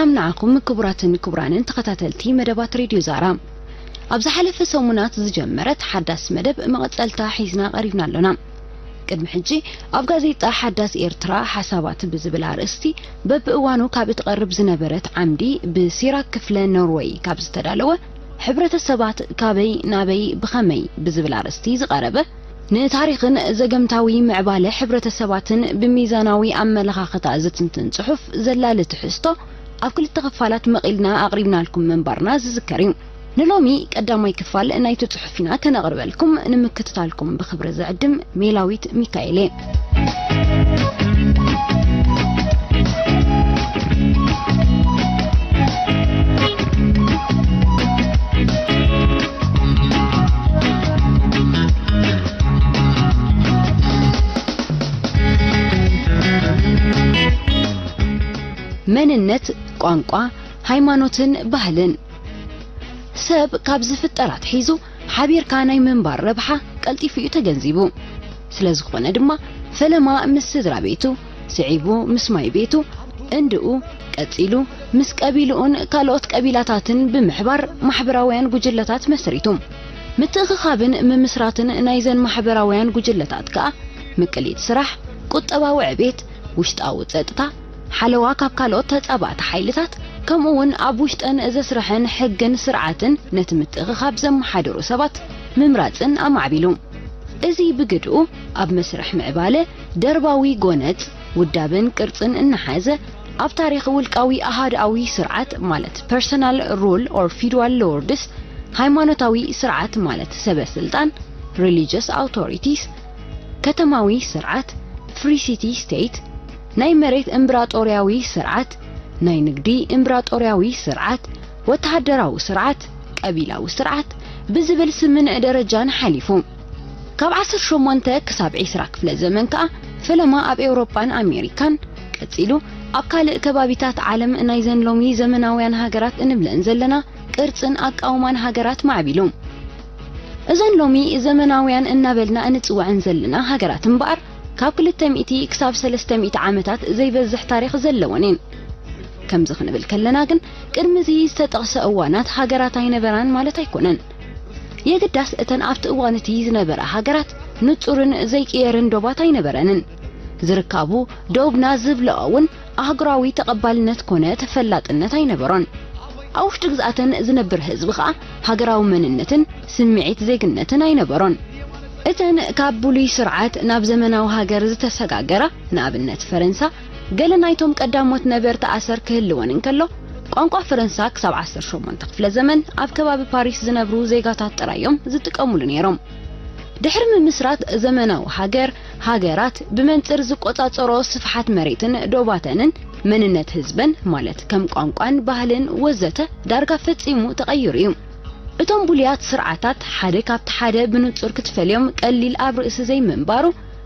ሰላም ንዓኹም ክቡራትን ክቡራንን ተኸታተልቲ መደባት ሬድዮ ዛራ። ኣብ ዝሓለፈ ሰሙናት ዝጀመረት ሓዳስ መደብ መቐጸልታ ሒዝና ቀሪብና ኣሎና። ቅድሚ ሕጂ ኣብ ጋዜጣ ሓዳስ ኤርትራ ሓሳባት ብዝብል ኣርእስቲ በብእዋኑ ካብ እትቐርብ ዝነበረት ዓምዲ ብሲራክ ክፍለ ኖርወይ ካብ ዝተዳለወ ሕብረተሰባት ካበይ ናበይ ብኸመይ ብዝብል ኣርእስቲ ዝቐረበ ንታሪኽን ዘገምታዊ ምዕባለ ሕብረተሰባትን ብሚዛናዊ ኣመለኻኽታ ዝትንትን ጽሑፍ ዘላሊ ትሕዝቶ ኣብ ክልተ ክፋላት መቒልና ኣቕሪብናልኩም ምንባርና ዝዝከር እዩ። ንሎሚ ቀዳማይ ክፋል ናይቲ ጽሑፍ ኢና ከነቕርበልኩም፣ ንምክትታልኩም ብኽብሪ ዝዕድም ሜላዊት ሚካኤል እየ። መንነት፣ ቋንቋ፣ ሃይማኖትን ባህልን። ሰብ ካብ ዝፍጠር ኣትሒዙ ሓቢርካ ናይ ምንባር ረብሓ ቀልጢፉ እዩ ተገንዚቡ። ስለ ዝኾነ ድማ ፈለማ ምስ ስድራ ቤቱ፣ ስዒቡ ምስ ማይ ቤቱ፣ እንድኡ፣ ቀጺሉ ምስ ቀቢልኡን ካልኦት ቀቢላታትን ብምሕባር ማሕበራውያን ጉጅለታት መስሪቱ። ምትእኽኻብን ምምስራትን ናይዘን ማሕበራውያን ጉጅለታት ከኣ ምቅሊት ስራሕ፣ ቁጠባዊ ዕቤት፣ ውሽጣዊ ጸጥታ፣ ሓለዋ ካብ ካልኦት ተጻባእቲ ሓይልታት፣ ከምኡ እውን ኣብ ውሽጠን ዘስርሐን ሕግን ስርዓትን ነቲ ምትእኽኻብ ዘመሓድሩ ሰባት ምምራጽን ኣማዕቢሉ። እዚ ብግድኡ ኣብ መስርሕ ምዕባለ ደርባዊ ጎነጽ፣ ውዳበን ቅርጽን እናሓዘ፣ ኣብ ታሪኽ ውልቃዊ ኣሃድኣዊ ስርዓት ማለት personal rule or feudal lords፣ ሃይማኖታዊ ስርዓት ማለት ሰበ ስልጣን፣ religious authorities፣ ከተማዊ ስርዓት፣ free city state፣ ናይ መሬት እምብራጦርያዊ ስርዓት፣ ናይ ንግዲ እምብራጦርያዊ ስርዓት፣ ወተሃደራዊ ስርዓት፣ ቀቢላዊ ስርዓት ብዝብል ስምን ደረጃን ሓሊፉ። ካብ ዓሰርተ ሸሞንተ ክሳብ ዒስራ ክፍለ ዘመን ከኣ ፈለማ ኣብ ኤውሮጳን ኣሜሪካን፣ ቀጺሉ ኣብ ካልእ ከባቢታት ዓለም ናይዘን ሎሚ ዘመናውያን ሃገራት እንብለን ዘለና ቅርጽን ኣቃውማን ሃገራት ማዕቢሉ። እዘን ሎሚ ዘመናውያን እናበልና እንጽውዐን ዘለና ሃገራት እምበኣር፣ ካብ ክልተ ሚእቲ ክሳብ ሰለስተ ሚእቲ ዓመታት ዘይበዝሕ ታሪኽ ዘለወን እየን። ከምዚ ክንብል ከለና ግን፣ ቅድሚ እዚ ዝተጠቕሰ እዋናት ሃገራት ኣይነበራን ማለት ኣይኮነን። የግዳስ እተን ኣብቲ እዋን እቲ ዝነበራ ሃገራት ንጹርን ዘይቅየርን ዶባት ኣይነበረንን። ዝርካቡ ዶብና ዝብልኦ እውን ኣህጉራዊ ተቐባልነት ኮነ ተፈላጥነት ኣይነበሮን። ኣብ ውሽጢ ግዝኣተን ዝነብር ህዝቢ ኸኣ ሃገራዊ መንነትን ስምዒት ዜግነትን ኣይነበሮን። እተን ካብ ብሉይ ስርዓት ናብ ዘመናዊ ሃገር ዝተሰጋገራ፣ ንኣብነት ፈረንሳ፣ ገለ ናይቶም ቀዳሞት ነበርቲ ኣሰር ክህልወን እንከሎ፣ ቋንቋ ፈረንሳ ክሳብ ዓሰርተ ሸሞንተ ክፍለ ዘመን ኣብ ከባቢ ፓሪስ ዝነብሩ ዜጋታት ጥራይ እዮም ዝጥቀሙሉ ነይሮም። ድሕሪ ምምስራት ዘመናዊ ሃገር፣ ሃገራት ብመንጽር ዝቆጻጸሮ ስፍሓት መሬትን ዶባተንን መንነት ህዝበን፣ ማለት ከም ቋንቋን ባህልን ወዘተ፣ ዳርጋ ፈጺሙ ተቐይሩ እዩ። እቶም ብሉያት ስርዓታት ሓደ ካብቲ ሓደ ብንጹር ክትፈልዮም ቀሊል ኣብ ርእሲ ዘይምንባሩ፣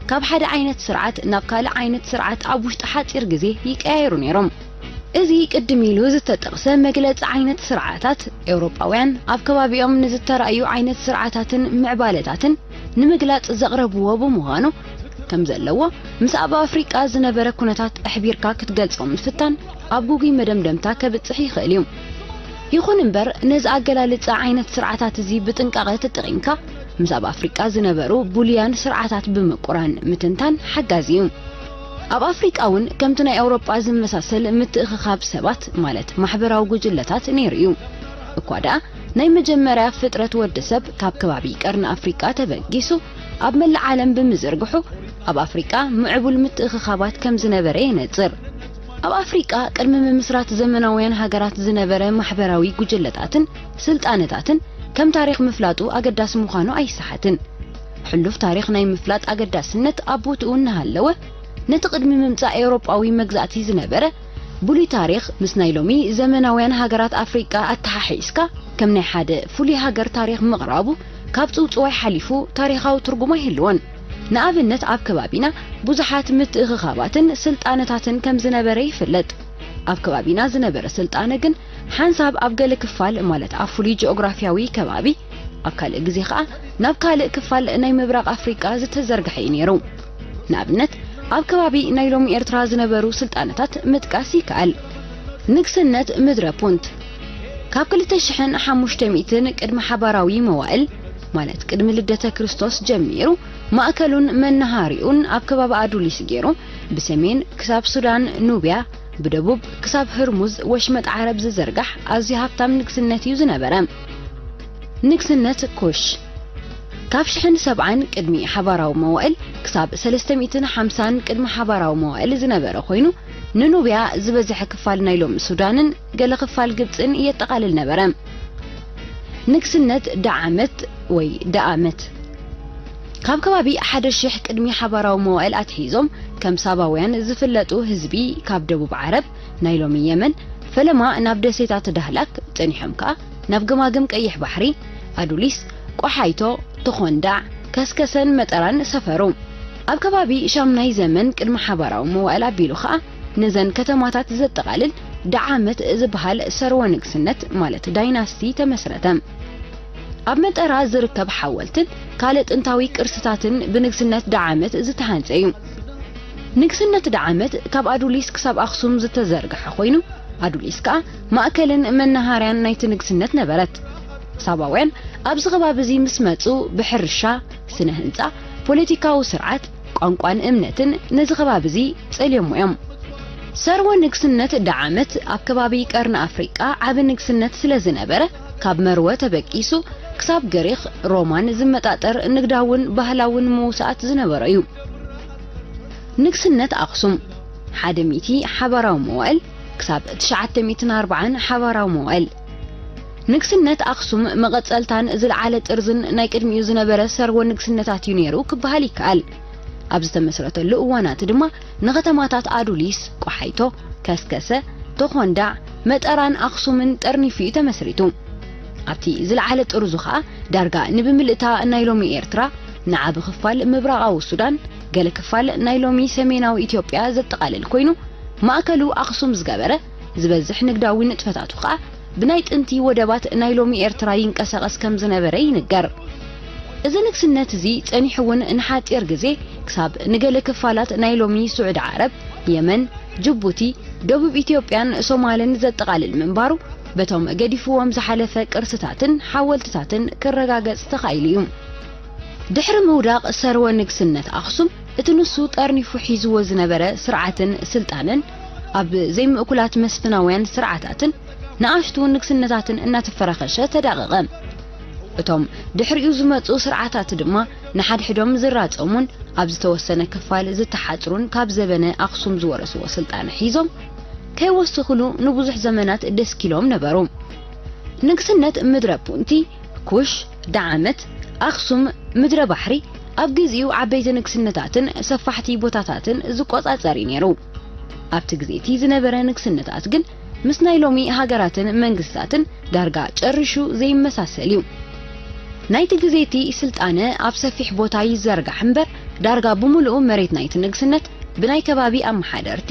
ካብ ሓደ ዓይነት ስርዓት ናብ ካልእ ዓይነት ስርዓት ኣብ ውሽጢ ሓጺር ግዜ ይቀያየሩ ነይሮም። እዚ ቅድም ኢሉ ዝተጠቕሰ መግለጺ ዓይነት ስርዓታት፣ ኤውሮጳውያን ኣብ ከባቢኦም ንዝተራእዩ ዓይነት ስርዓታትን ምዕባለታትን ንምግላጽ ዘቕረብዎ ብምዃኑ፣ ከም ዘለዎ ምስ ኣብ ኣፍሪቃ ዝነበረ ኩነታት ኣሕቢርካ ክትገልጾ ምፍታን ኣብ ግጉይ መደምደምታ ከብጽሕ ይኽእል እዩ። ይኹን እምበር፣ ነዚ ኣገላልጻ ዓይነት ስርዓታት እዚ ብጥንቃቐ ተጠቒምካ፣ ምስ ኣብ ኣፍሪቃ ዝነበሩ ብሉያን ስርዓታት ብምቁራን ምትንታን ሓጋዚ እዩ። ኣብ ኣፍሪቃ እውን ከምቲ ናይ ኣውሮጳ ዝመሳሰል ምትእኽኻብ ሰባት፣ ማለት ማሕበራዊ ጉጅለታት ነይሩ እዩ። እኳ ደኣ ናይ መጀመርያ ፍጥረት ወዲ ሰብ ካብ ከባቢ ቀርኒ ኣፍሪቃ ተበጊሱ ኣብ መላእ ዓለም ብምዝርግሑ፣ ኣብ ኣፍሪቃ ምዕቡል ምትእኽኻባት ከም ዝነበረ የነጽር። ኣብ ኣፍሪቃ ቅድሚ ምምስራት ዘመናውያን ሃገራት ዝነበረ ማሕበራዊ ጉጅለታትን ስልጣነታትን ከም ታሪኽ ምፍላጡ ኣገዳሲ ምዃኑ ኣይሰሓትን። ሕሉፍ ታሪኽ ናይ ምፍላጥ ኣገዳስነት ኣብ ቦትኡ እናሃለወ፣ ነቲ ቅድሚ ምምጻእ ኤውሮጳዊ መግዛእቲ ዝነበረ ብሉይ ታሪኽ ምስ ናይ ሎሚ ዘመናውያን ሃገራት ኣፍሪቃ ኣተሓሒዝካ ከም ናይ ሓደ ፍሉይ ሃገር ታሪኽ ምቕራቡ ካብ ጽውጽዋይ ሓሊፉ ታሪኻዊ ትርጉም ኣይህልዎን። ንኣብነት፣ ኣብ ከባቢና ብዙሓት ምትእኽኻባትን ስልጣነታትን ከም ዝነበረ ይፍለጥ። ኣብ ከባቢና ዝነበረ ስልጣነ ግን ሓንሳብ ኣብ ገለ ክፋል፣ ማለት ኣብ ፍሉይ ጂኦግራፍያዊ ከባቢ፣ ኣብ ካልእ ግዜ ኸኣ ናብ ካልእ ክፋል ናይ ምብራቕ ኣፍሪቃ ዝተዘርግሐ እዩ ነይሩ። ንኣብነት፣ ኣብ ከባቢ ናይ ሎሚ ኤርትራ ዝነበሩ ስልጣነታት ምጥቃስ ይከኣል። ንግስነት ምድረ ፑንት ካብ ክልተ ሽሕን ሓሙሽተ ሚእትን ቅድሚ ሓባራዊ መዋእል፣ ማለት ቅድሚ ልደተ ክርስቶስ ጀሚሩ፣ ማእከሉን መነሃሪኡን ኣብ ከባቢ ኣዱሊስ ገይሩ፣ ብሰሜን ክሳብ ሱዳን ኑብያ፣ ብደቡብ ክሳብ ህርሙዝ ወሽመጥ ዓረብ ዝዘርጋሕ ኣዝዩ ሃብታም ንግስነት እዩ ዝነበረ። ንግስነት ኩሽ ካብ ሽሕን ሰብዓን ቅድሚ ሓባራዊ መዋእል ክሳብ ሰለስተ ሚእትን ሓምሳን ቅድሚ ሓባራዊ መዋእል ዝነበረ ኮይኑ፣ ንኑብያ ዝበዝሐ ክፋል ናይ ሎሚ ሱዳንን ገለ ክፋል ግብጽን የጠቓልል ነበረ። ንግስነት ደዓመት ወይ ደኣመት ካብ ከባቢ ሓደ ሽሕ ቅድሚ ሓባራዊ መዋእል ኣትሒዞም ከም ሳባውያን ዝፍለጡ ህዝቢ ካብ ደቡብ ዓረብ፣ ናይ ሎሚ የመን፣ ፈለማ ናብ ደሴታት ዳህላክ፣ ጸኒሖም ከኣ ናብ ገማግም ቀይሕ ባሕሪ፣ ኣዱሊስ፣ ቆሓይቶ፣ ተኾንዳዕ፣ ከስከሰን መጠራን ሰፈሩ። ኣብ ከባቢ ሻምናይ ዘመን ቅድሚ ሓባራዊ መዋእል ኣቢሉ ከኣ ነዘን ከተማታት ዘጠቓልል ደዓመት ዝበሃል ሰርወ ንግስነት ማለት ዳይናስቲ ተመስረተ። ኣብ መጠራ ዝርከብ ሓወልትን ካልእ ጥንታዊ ቅርስታትን ብንግስነት ደዓመት ዝተሃንጸ እዩ። ንግስነት ደዓመት ካብ ኣዱሊስ ክሳብ ኣኽሱም ዝተዘርግሐ ኮይኑ፣ ኣዱሊስ ከኣ ማእከልን መነሃርያን ናይቲ ንግስነት ነበረት። ሳባውያን ኣብዚ ከባቢ እዚ ምስ መጹ ብሕርሻ፣ ስነ ህንጻ፣ ፖለቲካዊ ስርዓት፣ ቋንቋን እምነትን ነዚ ከባቢ እዚ ጸልዮሞ እዮም። ሰርወ ንግስነት ደዓመት ኣብ ከባቢ ቀርኒ ኣፍሪቃ ዓቢ ንግስነት ስለ ዝነበረ፣ ካብ መርወ ተበቂሱ ክሳብ ግሪኽ፣ ሮማን ዝመጣጠር ንግዳውን ባህላውን ምውሳኣት ዝነበሮ እዩ። ንግስነት ኣኽሱም ሓደ ሚእቲ ሓባራዊ መዋእል ክሳብ ትሽዓተ ሚእትን ኣርባዓን ሓባራዊ መዋእል። ንግስነት ኣኽሱም መቐጸልታን ዝለዓለ ጥርዝን ናይ ቅድሚኡ ዝነበረ ሰርወ ንግስነታት እዩ ነይሩ ክበሃል ይከኣል። ኣብ ዝተመስረተሉ እዋናት ድማ ንከተማታት ኣዱሊስ፣ ቆሓይቶ፣ ከስከሰ፣ ተኾንዳዕ፣ መጠራን ኣኽሱምን ጠርኒፉ እዩ ተመስሪቱ። ኣብቲ ዝለዓለ ጥርዙ ኸኣ ዳርጋ ንብምልእታ ናይ ሎሚ ኤርትራ፣ ንዓቢ ክፋል ምብራቓዊ ሱዳን፣ ገለ ክፋል ናይ ሎሚ ሰሜናዊ ኢትዮጵያ ዘጠቓልል ኮይኑ፣ ማእከሉ ኣኽሱም ዝገበረ ዝበዝሕ ንግዳዊ ንጥፈታቱ ኸኣ ብናይ ጥንቲ ወደባት ናይ ሎሚ ኤርትራ ይንቀሳቐስ ከም ዝነበረ ይንገር። እዚ ንግስነት እዚ ጸኒሑ እውን ንሓጺር ግዜ ክሳብ ንገለ ክፋላት ናይ ሎሚ ስዑዲ ዓረብ፣ የመን፣ ጅቡቲ፣ ደቡብ ኢትዮጵያን ሶማልን ዘጠቓልል ምንባሩ በቶም ገዲፍዎም ዝሓለፈ ቅርስታትን ሓወልትታትን ክረጋገጽ ተኻኢሉ እዩ። ድሕሪ ምውዳቕ ሰርወ ንግስነት ኣኽሱም፣ እቲ ንሱ ጠርኒፉ ሒዝዎ ዝነበረ ስርዓትን ስልጣነን ኣብ ዘይምእኩላት መስፍናውያን ስርዓታትን ንኣሽቱ ንግስነታትን እናተፈራኸሸ ተዳቐቐ። እቶም ድሕሪኡ ዝመጹ ስርዓታት ድማ ንሓድሕዶም ዝራጸሙን ኣብ ዝተወሰነ ክፋል ዝተሓጽሩን ካብ ዘበነ ኣኽሱም ዝወረስዎ ስልጣነ ሒዞም ከይወስኽሉ ንብዙሕ ዘመናት ደስኪሎም ነበሩ። ንግስነት ምድረ ፑንቲ፣ ኩሽ፣ ደዓመት፣ ኣኽሱም፣ ምድረ ባሕሪ ኣብ ግዜኡ ዓበይቲ ንግስነታትን ሰፋሕቲ ቦታታትን ዝቆጻጸር እዩ ነይሩ። ኣብቲ ግዜ እቲ ዝነበረ ንግስነታት ግን ምስ ናይ ሎሚ ሃገራትን መንግስታትን ዳርጋ ጨሪሹ ዘይመሳሰል እዩ። ናይቲ ግዜ እቲ ስልጣነ ኣብ ሰፊሕ ቦታ ይዘርጋሕ እምበር፣ ዳርጋ ብምሉኡ መሬት ናይቲ ንግስነት ብናይ ከባቢ ኣመሓደርቲ፣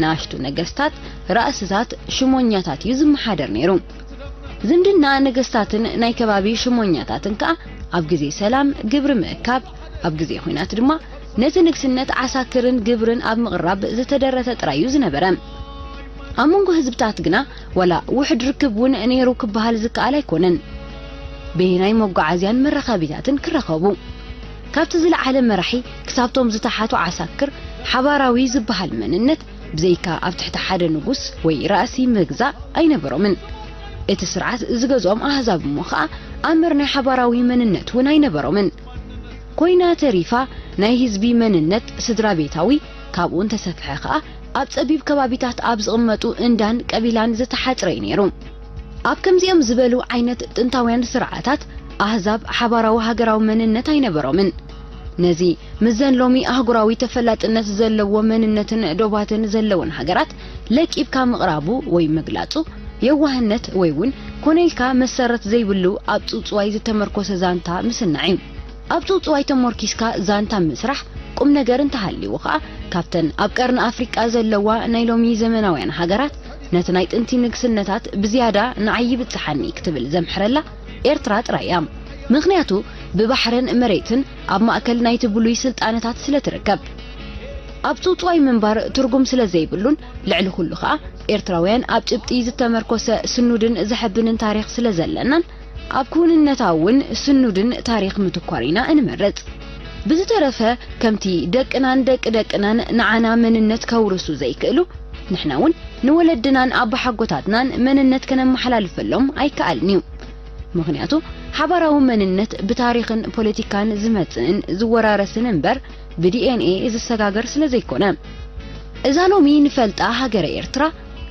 ንኣሽቱ ነገስታት፣ ራእስታት፣ ሽሞኛታት እዩ ዝመሓደር ነይሩ። ዝምድና ነገስታትን ናይ ከባቢ ሽሞኛታትን ከኣ ኣብ ግዜ ሰላም ግብሪ ምእካብ፣ ኣብ ግዜ ኹናት ድማ ነቲ ንግስነት ዓሳክርን ግብርን ኣብ ምቕራብ ዝተደረተ ጥራይ እዩ ዝነበረ። ኣብ መንጎ ህዝብታት ግና ዋላ ውሕድ ርክብ እውን ነይሩ ክበሃል ዝከኣል ኣይኮነን። በየናይ መጓዓዝያን መራኸቢታትን ክረኸቡ? ካብቲ ዝለዓለ መራሒ ክሳብቶም ዝተሓቱ ዓሳክር ሓባራዊ ዝበሃል መንነት ብዘይካ ኣብ ትሕቲ ሓደ ንጉስ ወይ ራእሲ ምግዛእ ኣይነበሮምን። እቲ ስርዓት ዝገዝኦም ኣህዛብ እሞ ኸኣ ኣምር ናይ ሓባራዊ መንነት እውን ኣይነበሮምን። ኮይና ተሪፋ ናይ ህዝቢ መንነት ስድራ ቤታዊ፣ ካብኡ እንተሰፍሐ ኸኣ ኣብ ጸቢብ ከባቢታት ኣብ ዝቕመጡ እንዳን ቀቢላን ዝተሓጽረ እዩ ነይሩ። ኣብ ከምዚኦም ዝበሉ ዓይነት ጥንታውያን ስርዓታት ኣህዛብ ሓባራዊ ሃገራዊ መንነት ኣይነበሮምን። ነዚ ምስዘን ሎሚ ኣህጉራዊ ተፈላጥነት ዘለዎ መንነትን ዶባትን ዘለወን ሃገራት ለቂብካ ምቕራቡ ወይ ምግላጹ የዋህነት ወይ እውን ኮነ ኢልካ መሰረት ዘይብሉ ኣብ ጽውጽዋይ ዝተመርኮሰ ዛንታ ምስናዕ እዩ። ኣብ ጽውጽዋይ ተሞርኪስካ ዛንታ ምስራሕ ቁም ነገር እንተሃልይዎ ኸኣ ካብተን ኣብ ቀርኒ ኣፍሪቃ ዘለዋ ናይ ሎሚ ዘመናውያን ሃገራት ነቲ ናይ ጥንቲ ንግስነታት ብዝያዳ ንዓይ ይብጽሓኒ ክትብል ዘምሕረላ ኤርትራ ጥራይ እያ። ምኽንያቱ ብባሕርን መሬትን ኣብ ማእከል ናይቲ ብሉይ ስልጣነታት ስለ ትርከብ። ኣብ ጽውጽዋይ ምንባር ትርጉም ስለ ዘይብሉን፣ ልዕሊ ኩሉ ኸኣ ኤርትራውያን ኣብ ጭብጢ ዝተመርኮሰ ስኑድን ዘሐብንን ታሪኽ ስለ ዘለናን፣ ኣብ ክውንነታ እውን ስኑድን ታሪኽ ምትኳር ኢና እንመርጽ። ብዝተረፈ፣ ከምቲ ደቅናን ደቂ ደቅናን ንዓና መንነት ከውርሱ ዘይክእሉ፣ ንሕና እውን ንወለድናን ኣቦሓጎታትናን መንነት ከነመሓላልፈሎም ኣይከኣልን እዩ። ምኽንያቱ፣ ሓባራዊ መንነት ብታሪኽን ፖለቲካን ዝመጽእን ዝወራረስን እምበር፣ ብ D N A ዝሰጋገር ስለ ዘይኮነ። እዛ ሎሚ ንፈልጣ ሃገረ ኤርትራ፣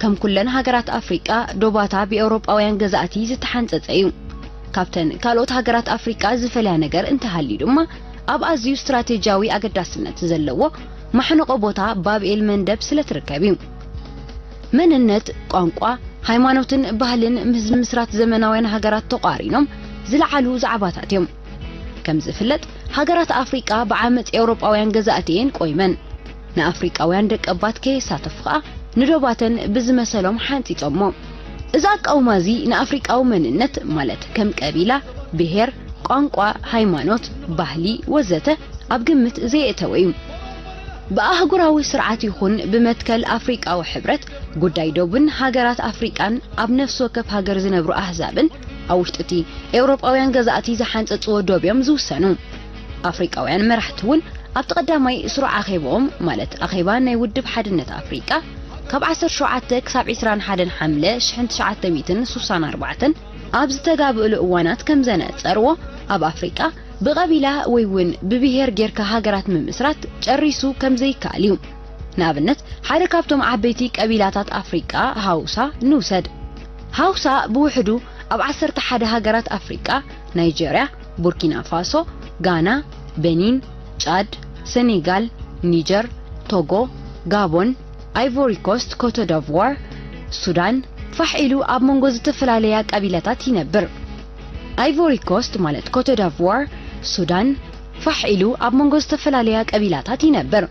ከም ኩለን ሃገራት ኣፍሪቃ፣ ዶባታ ብኤውሮጳውያን ገዛእቲ ዝተሓንጸጸ እዩ። ካብተን ካልኦት ሃገራት ኣፍሪቃ ዝፈልያ ነገር እንተሃልዩ ድማ፣ ኣብ ኣዝዩ ስትራቴጂያዊ ኣገዳስነት ዘለዎ ማሕንቆ ቦታ ባብኤል መንደብ ስለ ትርከብ እዩ። መንነት፣ ቋንቋ፣ ሃይማኖትን ባህልን ምስ ምስራት ዘመናውያን ሃገራት ተቋሪኖም ዝለዓሉ ዛዕባታት እዮም። ከም ዝፍለጥ፣ ሃገራት ኣፍሪቃ ብዓመጽ ኤውሮጳውያን ገዛእቲ እየን ቆይመን። ንኣፍሪቃውያን ደቀባት ከየሳተፉ ኸኣ ንዶባተን ብዝመሰሎም ሓንጺጾሞ። እዚ ኣቃውማ እዚ ንኣፍሪቃዊ መንነት፣ ማለት ከም ቀቢላ፣ ብሄር፣ ቋንቋ፣ ሃይማኖት፣ ባህሊ ወዘተ ኣብ ግምት ዘየእተወ እዩ። ብኣህጉራዊ ስርዓት ይኹን ብመትከል ኣፍሪቃዊ ሕብረት፣ ጉዳይ ዶብን ሃገራት ኣፍሪቃን ኣብ ነፍሲ ወከፍ ሃገር ዝነብሩ ኣህዛብን ኣብ ውሽጢ እቲ ኤውሮጳውያን ገዛእቲ ዝሓንጸጽዎ ዶብ እዮም ዝውሰኑ። ኣፍሪቃውያን መራሕቲ እውን ኣብቲ ቀዳማይ ስሩዕ ኣኼባኦም፣ ማለት ኣኼባ ናይ ውድብ ሓድነት ኣፍሪቃ፣ ካብ ዓሰርተ ሸውዓተ ክሳብ ዕስራን ሓደን ሓምለ ሽሕን ትሽዓተ ሚእትን ስሳን ኣርባዕተን ኣብ ዝተጋብእሉ እዋናት ከም ዘነጸርዎ፣ ኣብ ኣፍሪቃ ብቐቢላ ወይ እውን ብብሄር ጌርካ ሃገራት ምምስራት ጨሪሱ ከም ዘይከኣል እዩ። ንኣብነት፣ ሓደ ካብቶም ዓበይቲ ቀቢላታት ኣፍሪቃ፣ ሃውሳ፣ ንውሰድ። ሃውሳ ብውሕዱ ኣብ ዓሰርተ ሓደ ሃገራት ኣፍሪቃ፣ ናይጀርያ፣ ቡርኪና ፋሶ፣ ጋና፣ በኒን፣ ጫድ፣ ሰኔጋል፣ ኒጀር፣ ቶጎ፣ ጋቦን፣ ኣይቮሪ ኮስት፣ ኮተ ዳቩዋር፣ ሱዳን፣ ፋሕ ኢሉ ኣብ መንጎ ዝተፈላለያ ቀቢላታት ይነብር። ኣይቮሪ ኮስት፣ ማለት ኮተ ዳቩዋር፣ ሱዳን፣ ፋሕ ኢሉ ኣብ መንጎ ዝተፈላለያ ቀቢላታት ይነብር።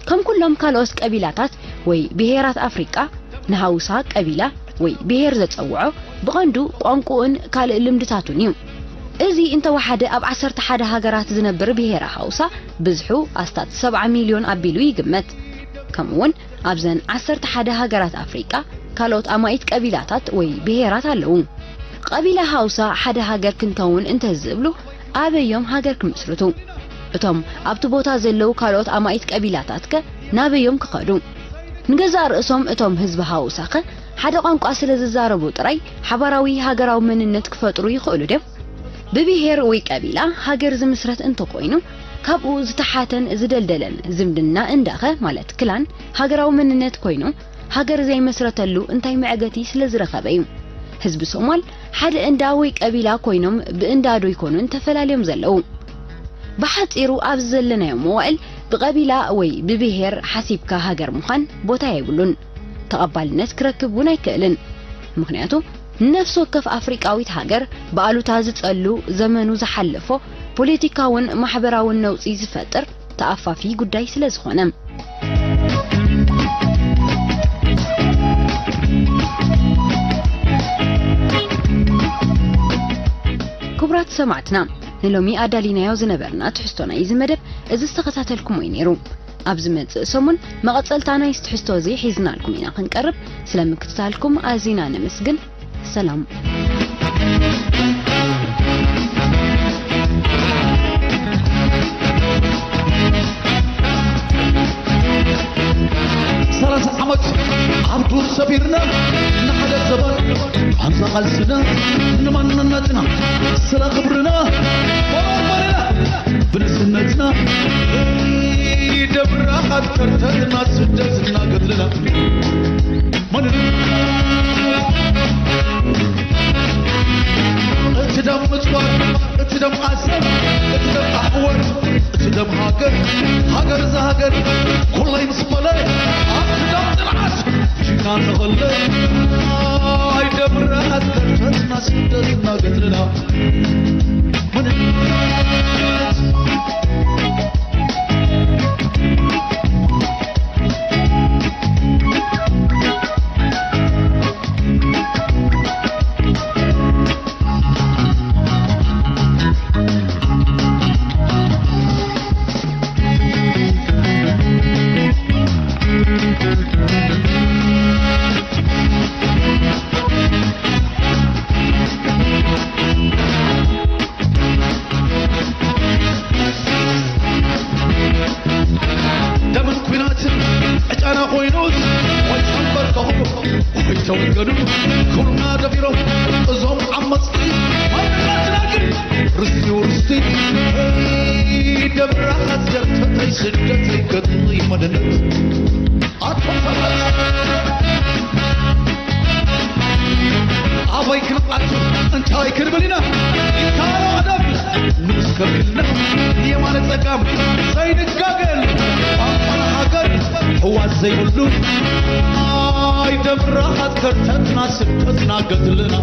ከም ኩሎም ካልኦት ቀቢላታት ወይ ብሄራት ኣፍሪቃ፣ ንሃውሳ ቀቢላ ወይ ብሄር ዘጸውዖ ብቐንዱ ቋንቋኡን ካልእ ልምድታቱን እዩ። እዚ እንተወሓደ ኣብ ዓሰርተ ሓደ ሃገራት ዝነብር ብሄረ ሃውሳ ብዝሑ ኣስታት ሰብዓ ሚልዮን ኣቢሉ ይግመት። ከምኡውን ኣብዘን ዓሰርተ ሓደ ሃገራት ኣፍሪቃ ካልኦት ኣማኢት ቀቢላታት ወይ ብሄራት ኣለዉ። ቀቢላ ሃውሳ ሓደ ሃገር ክንከውን እንተዝብሉ ኣበዮም ሃገር ክምስርቱ? እቶም ኣብቲ ቦታ ዘለዉ ካልኦት ኣማኢት ቀቢላታት ከ ናበዮም ክኸዱ? ንገዛእ ርእሶም እቶም ህዝቢ ሃውሳ ከ ሓደ ቋንቋ ስለ ዝዛረቡ ጥራይ ሓባራዊ ሃገራዊ መንነት ክፈጥሩ ይኽእሉ ድዮም? ብብሄር ወይ ቀቢላ ሃገር ዝምስረት እንተኾይኑ፣ ካብኡ ዝተሓተን ዝደልደለን ዝምድና እንዳኸ፣ ማለት ክላን፣ ሃገራዊ መንነት ኮይኑ፣ ሃገር ዘይመስረተሉ እንታይ መዕገቲ ስለ ዝረኸበ እዩ? ህዝቢ ሶማል ሓደ እንዳ ወይ ቀቢላ ኮይኖም ብእንዳ ዶ ይኮኑን ተፈላልዮም ዘለዉ? ብሓጺሩ ኣብዚ ዘለናዮ መዋእል ብቐቢላ ወይ ብብሄር ሓሲብካ ሃገር ምዃን ቦታ የብሉን። ተቐባልነት ክረክብ እውን ኣይክእልን። ምኽንያቱ ንነፍሲ ወከፍ ኣፍሪቃዊት ሃገር ብኣሉታ ዝጸሉ ዘመኑ ዝሓለፎ ፖለቲካውን ማሕበራውን ነውጺ ዝፈጥር ተኣፋፊ ጉዳይ ስለ ዝኾነ። ክቡራት ሰማዕትና፣ ንሎሚ ኣዳሊናዮ ዝነበርና ትሕዝቶ ናይዚ መደብ እዚ ዝተኸታተልኩሞ እዩ ነይሩ። ኣብ ዝመጽእ ሰሙን መቐጸልታ ናይዚ ትሕዝቶ እዚ ሒዝናልኩም ኢና ክንቀርብ። ስለ ምክትታልኩም ኣዚና ነመስግን። ሰላም። ሰላሳ ዓመት ኣብ ዱር ሰፊርና ንሓደ ዘበን ኣምሳ ቃልስና ንማንነትና ስለ ክብርና ወራርና ብንስነትና ደብራ ሃገርተትና ስደትና ገድልና መንነት እቲ ደም ምጽዋር እቲ ደም ዓሰብ እቲ ደም ኣሕዋት እቲ ደም ሃገር ሃገር እዛ ሃገር ኩላይ ምስ በለ ኣብቲ ደም ጥርዓስ ሽና ንኸለ ኣይደብረ ሃገርተትና ስደትና ገድልና መንነት ተወገዱ ኩልና ደፊሮም እዞም ዓመፅቲ ማንነትና ግን ርስቲ ውርስቲ ደብራኻት ዘርተተይ ስደተይ ገጥሊ መድነት ኣቶም ሰባት ኣበይ ክንኣቱ እንታይ ክንብል ኢና ይካሎ ኣደብ ንስከብልና የማነ ጸጋም ዘይንጋገል ቋንቋና ሃገር ሕዋት ዘይብሉ ኣይ ደብራኻት ከርተትና ስብከትና ገድልና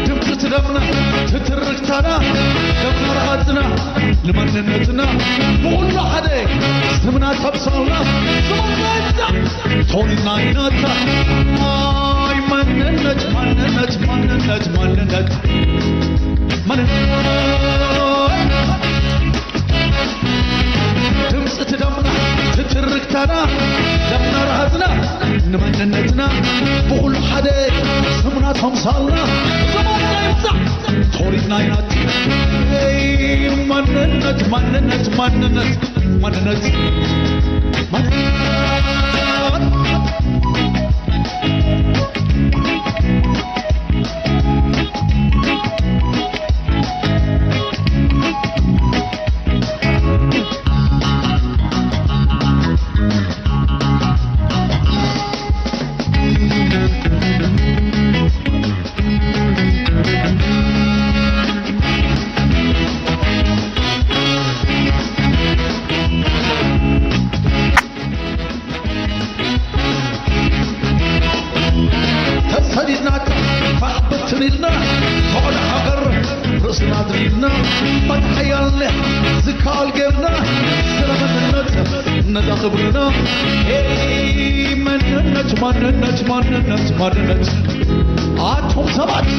ድምፂ ትደምና ትትርክታና ደምና ረሃፅና ንመንነትና ብኹሉ ሓደ ስምና ተብሳልና ስምና ይብዛሕ ቶኒና ይናታ ኣይ ማንነት ማንነት ማንነት ማንነት ማንነት ድምፂ ትደምና ትትርክታና ደምና ረሃፅና ንመንነትና ብኹሉ ሓደ ስምና ተምሳልና ስምና ይብዛሕ ቶሪትና ይናት ማንነት ማንነት ማንነት ማንነት ማንነት ተሰዲድና ፋሕ ብትን ኢልና ተቐዳ ሃገር ርእስና ድሪብና መትሓያልነ ዝከኣል ጌርና ስለ መንነት ነዛ ክብርና ኤይ መንነት ማንነት ማንነት ማንነት ኣቱም ሰባት